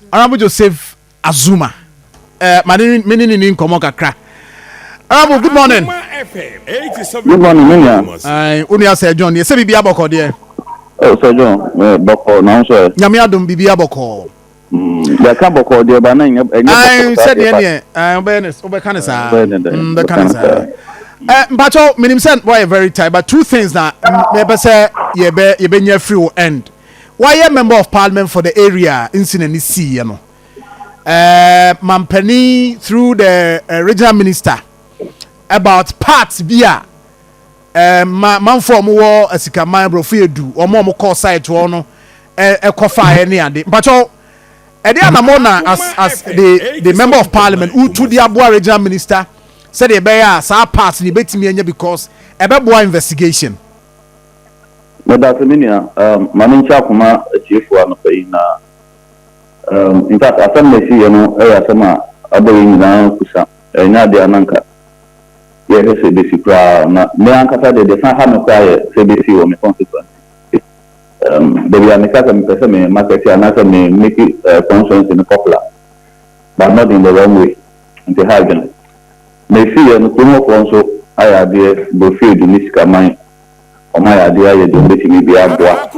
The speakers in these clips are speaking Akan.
Honourable Joseph Azuma, ma ne me ne ne ni nkɔmmɔ kakra. Honourable, good morning. Good morning, me nua. Wo nua Sir John, yɛ sɛ biribi abɔkɔ deɛ? Oh, Sir John, bɔkɔ na nso ɛ. Nyame adom, biribi abɔkɔ. Yɛka bɔkɔ deɛ ba na ɛnyɛ bɔkɔ saa deɛ ba. Sɛdeɛ neɛ wobɛyɛ ne wobɛka ne saa. Bɛka ne saa. Mpakyɛw, menim sɛ wɔyɛ very tight, but two things na mɛpɛ sɛ yɛbɛnya firi wo end. Wayɛ member of parliament for the area incident ni siiɛ no, mampanin through the regional minister about parts bi a ma manfo a wɔwɔ Asikaman Borɔfo Edu, wɔn a wɔkɔ site hɔ no ɛkɔ faeɛ ne ade. Mpakyɛw, ɛde anamɔ na as the member of parliament utu de aboa regional minister sɛdeɛ ɛbɛyɛ a saa parts ne ebɛtumi anya, because ɛbɛboa investigation? Meda ase, me nua. Ma me nkyɛ akoma atiefoɔ anɔpa yi na in fact, asɛm na esi yɛ no ɛyɛ asɛm a abɔ yɛn nyinaa kusa. Ɛnyɛ adeɛ ananka yɛhwɛ sɛ ebesi koraa, na me ankasa deɛ san ha me koraa yɛ sɛ ebesi wɔ me constituency. Baabi a meka sɛ mepɛ sɛ me market anaasɛ me make constituency no popular, but not in the wrong way. Nti ha adwene na esi yɛ no, kurom hɔfoɔ nso ayɛ adeɛ. Brofie ne Sikaman, ɔmo ayɛ adeɛ, ayɛ deɛ ɔmbɛtumi bi aboa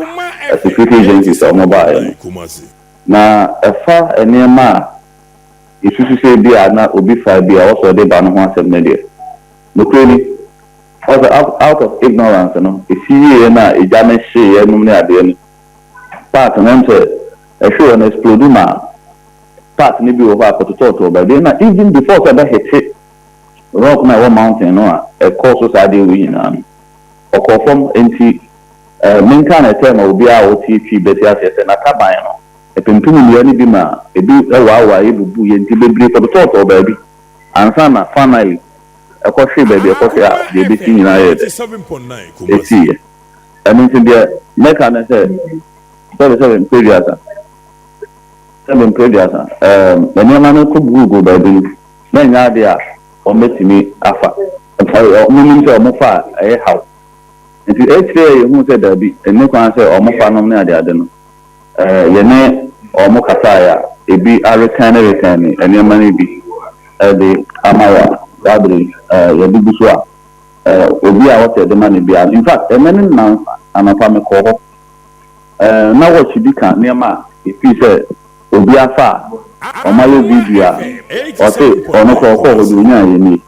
security agencies a ɔmo baeɛ no. Na ɛfa nneɛma a esusu sɛ bi a na obi fa bi a ɔsɔ ɔde ba no ho asɛm no deɛ, nokorɛ ni, ɔsɛ out of ignorance no esi yie no a egya no hyeeɛ nom ne adeɛ no, part no sɛ ɛhwɛ wɔ no explode ma part no bi wɔ hɔ a kɔtotɔɔtɔɔ baabi. Na even before sɛ ɛbɛhete rock na ɛwɔ mountain no a ɛkɔɔ so saa adeɛ wɔ nyinaa no, ɔkɔɔ fam. Nti menka na ɛtɛ ma obiara a ɔte Twi bɛte aseɛ sɛ n'ataban no ɛpempem nnua no bi ma ebi ɛwaawa, ebubu yɛ, nti bebree kɔtotɔɔtɔɔ baabi ansa na finally ɛkɔhwe baabi ɛkɔhwe a deɛ ebesi nyinaa yɛ dɛ esi yɛ. Ɛno nti deɛ mɛka ne sɛ sɛbe mpɛduasa, sɛbe mpɛduasa, nneɛma no kɔ gugu baabi no na nyɛ adeɛ a wɔn afa. Wɔn nim sɛ wɔn fa a ɛyɛ haw, nti ekyirɛ yɛ yɛhu sɛ daabi, ɛne kwan sɛ wɔn fa nom ne adeade no. Yɛne wɔn kasaeɛ a ebi arekan ne rekan ne nneɛma no bi ɛde ama yɛ a saa bere yɛde gu so a obi a wɔte ɛde ma no biara. In fact, ɛnɛ ne nansa anɔpa mekɔ hɔ na wɔkyi bi ka nneɛma a efi sɛ obi afa a ɔmo ayɛ video a ɔte ɔno kɔ ɔkɔ hɔ de onya yɛ nie.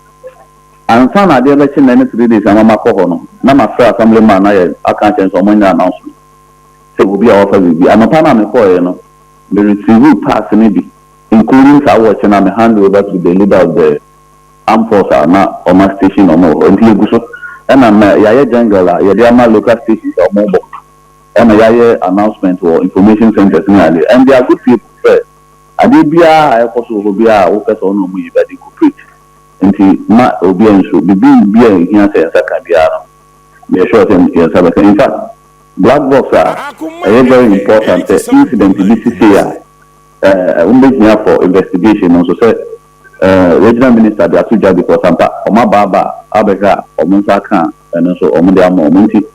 Ansa na adeɛ bɛkye nnɛ ne 3 days ama makɔ hɔ no, na mafrɛ assembly man na yɛ aka nkyɛn sɛ ɔmo nya announcement sɛ obi a wɔfa biribi. Anɔpa na mekɔɔɛ no, me retrieve parts no bi, including saa watch, na me hand over to the leader of the armed force a na ɔma station ɔmo wɔ hɔ. Nti yɛgu so, ɛna mɛ yɛayɛ jingle a yɛde ama local stations a ɔmo bɔ, ɛna yɛayɛ announcement wɔ information centers ne adeɛ. And they are good people sɛ adeɛ biara a ɛkɔ so wɔ hɔ biara a wopɛ sɛ ɔno ɔmo yi bɛ de cooperate. Nti ma obi nso bibi bi a ehia sɛ yɛn nsa ka biara no, yɛ sure sɛ yɛn nsa bɛka. In fact, black box a ɛyɛ very important sɛ incident bi sisi a wɔn bɛhia for investigation no nso sɛ regional minister de ato dwa, because ampa ɔmo abaaba abɛhwɛ a ɔmo nsa aka ɛno nso ɔmo de ama ɔmo. Nti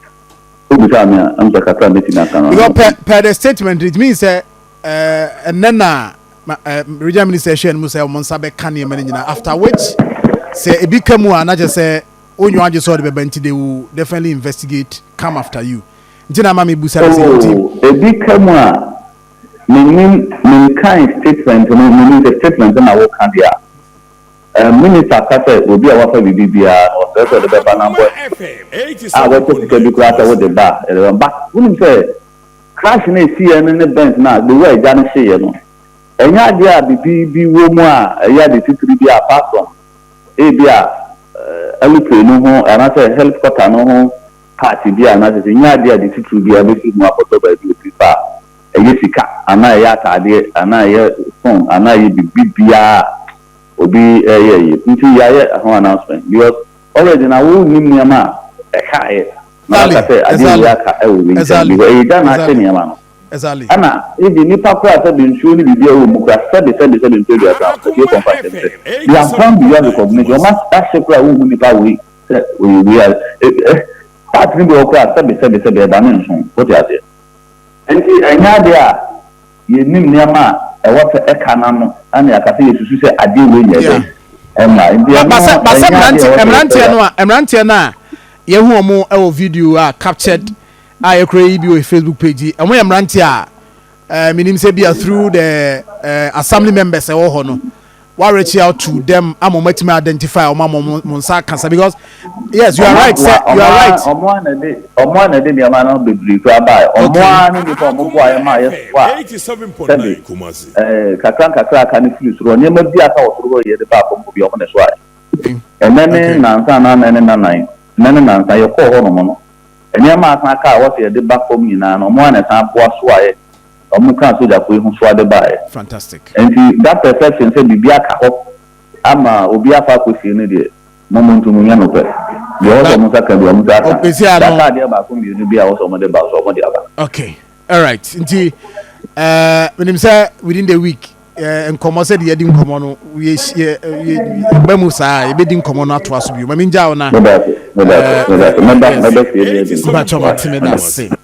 obisa mi a, ɛm sɛ kakra mɛtumi aka no. Because per the statement, it means sɛ ɛnɛ na regional minister hyɛ no mu sɛ ɔmo nsa bɛka nneɛma no nyinaa, after which sɛ ebi ka mu a na kyerɛ sɛ onyo agye sɛ ɔde bɛba, nti they will definitely investigate, come after you. Nti na ama mi busa ne sɛ nti. Oh, ebi ka mu a, menim menkan statement no. Menim sɛ statement na woka deɛ a minister ka sɛ obi a wafa biribi biara no, ɔsrɛ sɛ ɔde bɛba na mbɔ a wɔkyɛ sika bi koraa sɛ wode ba a ɛde ba. Wonim sɛ crash no esiiɛ no ne bent no a the way agya no hyeeɛ no, ɛnyɛ adeɛ a biribi bi wɔ mu a ɛyɛ ade titiri bi a apart from ebi a aeroplane no ho anaasɛ helicopter no ho part bi a anaasɛ sɛ nyɛ adeɛ a de titiri bi a bɛfi mu akɔtɔ baabi obi fa a ɛyɛ sika anaa ɛyɛ ataadeɛ anaa ɛyɛ phone anaa ɛyɛ biribi biara obi ɛyɛ yi. Nti yɛayɛ ho announcement because already na wo nim nneɛma a ɛkaeɛ na waka sɛ adeɛ yi aka ɛwɔ ne nkyɛn because ɛyɛ gya na ahyɛ nneɛma no. Ɛna ebi nipa koraa sɛ nsuo ne biribi a ɛwɔ mu koraa, sɛbi sɛbi sɛbi nsuo bi asa ɛbi kɔnfa kyɛn sɛ they are gone beyond recognition. Ɔma ahyɛ koraa, wohu nipa wei sɛ oyɛ wei a ɛ ɛ part ni bi wɔ koraa, sɛbi sɛbi sɛbi, ɛda ne nso wote aseɛ. Nti ɛnyɛ adeɛ a yɛnim nneɛma a ɛwɔ sɛ ɛka n'ano ana yɛaka sɛ yɛsusu sɛ adeɛ wei nyɛ dɛn ɛma nti ɛno Basɛ basɛ ɛnyɛ adeɛ mmeranteɛ ɛwɔ sɛ mmeranteɛ yɛsɛ no a mmeranteɛ no a yɛhu wɔn wɔ video a captured a yɛkura yi bi wɔ Facebook page yi, wɔn yɛ mmeranteɛ a menim sɛ bi a through the assembly members ɛwɔ hɔ no, wa reach out to them ama wɔn atumi identify wɔn ama wɔn mo nsa kasa, because yes, you are right sɛ you are right. Ɔmo a na ɛde nneɛma no bebree kura baa, ɔmo a ne nipa ɔmo boa yɛ maa yɛ so a sɛbi kakra nkakra aka ne firi soro, nneɛma bi aka wɔ soro hɔ yɛ de ba afɔm bi, ɔmo na so ayɛ ɛnɛ ne nansa na ɛnɛ ne nanan, ɛnɛ ne nansa yɛkɔɔ hɔ nom no, nneɛma asan aka a wɔsɛ yɛde ba fam nyinaa no, ɔmo a na ɛsan aboa so ayɛ, ɔmo kan sogyafo yi ho so ade baayɛ. Nti that perception sɛ biribi aka hɔ ama obi afa akɔsie no deɛ, mo mo ntum nyɛ no pɛ deɛ ɔwɔ sɛ ɔmo nsa ka bi, ɔmo nsa aka. Ɔpɛsi ano. Daka adeɛ baako mmienu bi a ɔwɔ sɛ ɔmo de ba so, ɔmo de aba. Okay, all right, nti menim sɛ within the week nkɔmmɔ sɛ deɛ yɛdi nkɔmmɔ no, yɛ yɛ yɛ ba mu saa, yɛbɛdi nkɔmmɔ no atoa so bio. Ma mengya wo na Mɛda ase, mɛda ase, mɛda ase, mɛba mɛba fie deɛ di. Mpakyɛ, mate, me da ase.